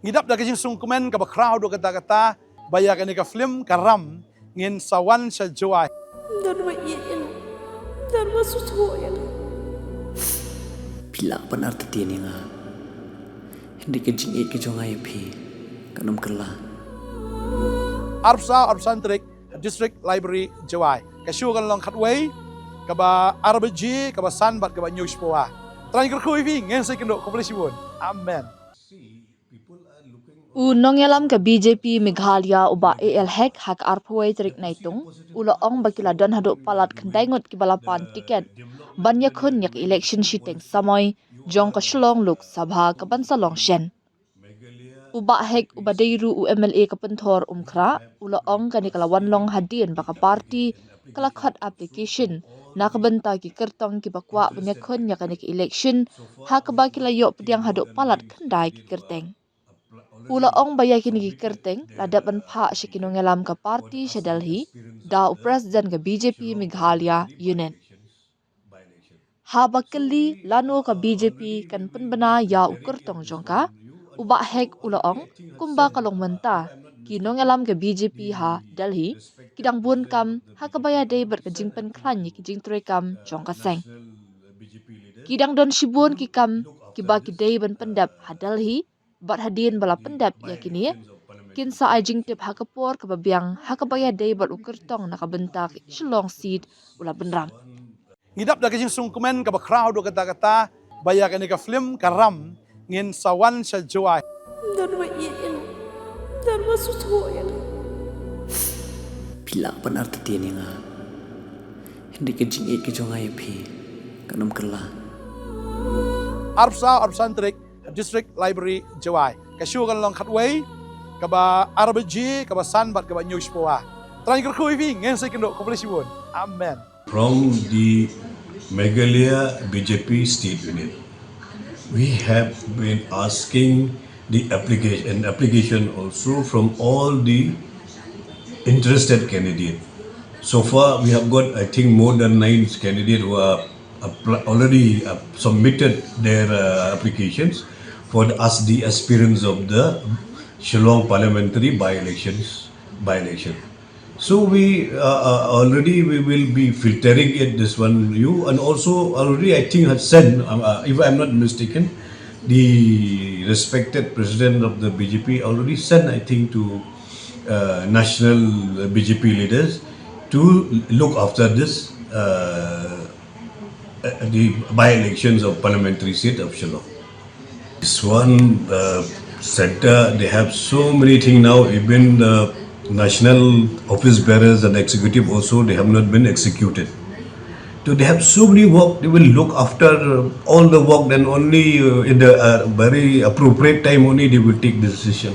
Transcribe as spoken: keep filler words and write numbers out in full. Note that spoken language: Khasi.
Ngi dap da ka jingsngewkmen kaba khraw haduh katta katta ba ïa kane ka film Ka Ram ngin sa wan sha Jowai. Don ba ïeit ïa nga. Don ba sngewthuh ïa nga. Phi lah ban artatien ïa nga. Hynrei ka jingïeit ka jong nga ïa phi kan ym kylla. Arphew saw arphew san tarik ha District Library Jowai. Ka show kan long khatwei, kaba ar baje, kaba san bad kaba hynñiew shiphew. Trai kyrkhu ïa phi, ngin sa ïakynduh, khublei shibun. Amen. U nongïalam ka B J P Meghalaya u Bah A L Hek ha ka arphew wei tarik Naitung u la ong ba ki la don haduh palat khyndai ngut kiba la pan tiket ban ïakhun ïa ka election shiteng samoi jong ka Shillong Lok Sabha kaban sa long shen. U Bah Hek uba dei ruh u M L A ka Pynthor Umkhrah u la ong kane ka la wan long hadien ba ka party ka la khot application na ka bynta ki kyrtong kiba kwah ban ïakhun ïa kane ka election, ha kaba ki la ïoh pdiang haduh palat khyndai ki kyrteng. U la ong ba ïa kine ki kyrteng la dep ban phah sha ki nongïalam ka party sha Delhi da u president ka B J P Meghalaya Unit. Haba kylli lano ka B J P kan pynbna ïa u kyrtong jong ka, u Bah Hek u la ong kumba ka long mynta, ki nongïalam ka B J P ha Delhi ki dang bun kam ha kaba ïadei bad ka jingpynkhlaiñ ïa ki jingtrei kam jong ka seng. Ki dang don shibun ki kam kiba ki dei ban pyndep ha Delhi, bad hadien ba la pyndep ïa kine, kin sa ai jingtip ha ka por kaba biang ha kaba ïadei bad u kyrtong na ka bynta ka Shillong seat u la bynrap. Ngi dap da ka jingsngewkmen kaba khraw haduh katta katta ba ïa kane ka film Ka Ram ngin sa wan sha Jowai. Don ba ïeit ïa nga. Don ba sngewthuh ïa nga. Phi lah ban artatien ïa nga. Hynrei ka jingïeit ka jong nga ïa phi kan ym kylla. Arphew saw arphew san tarik ha District Library Jowai. Ka show kan long khatwei, kaba ar baje, kaba san bad kaba hynñiew shiphew. Trai kyrkhu ïa phi, ngin sa ïakynduh, khublei shibun. Amen. From the Meghalaya B J P State Unit, we have been asking the application, an application also from all the interested candidate. So far, we have got, I think, more than nine candidates who are appl-, already, uh, submitted their, uh, applications for the, as the aspirants of the Shillong parliamentary by-elections, by-election. So we, uh, uh, already we will be filtering it, this one, you, and also already I think had sent, um, uh, if I'm not mistaken, the respected president of the B J P already sent, I think, to, uh, national B J P leaders to look after this, uh, uh, the by-elections of parliamentary seat of Shillong. This one, uh, center, they have so many things now, even the national office bearers and executive also, they have not been executed. So they have so many work, they will look after, uh, all the work, then only, uh, in the, uh, very appropriate time only they will take decision.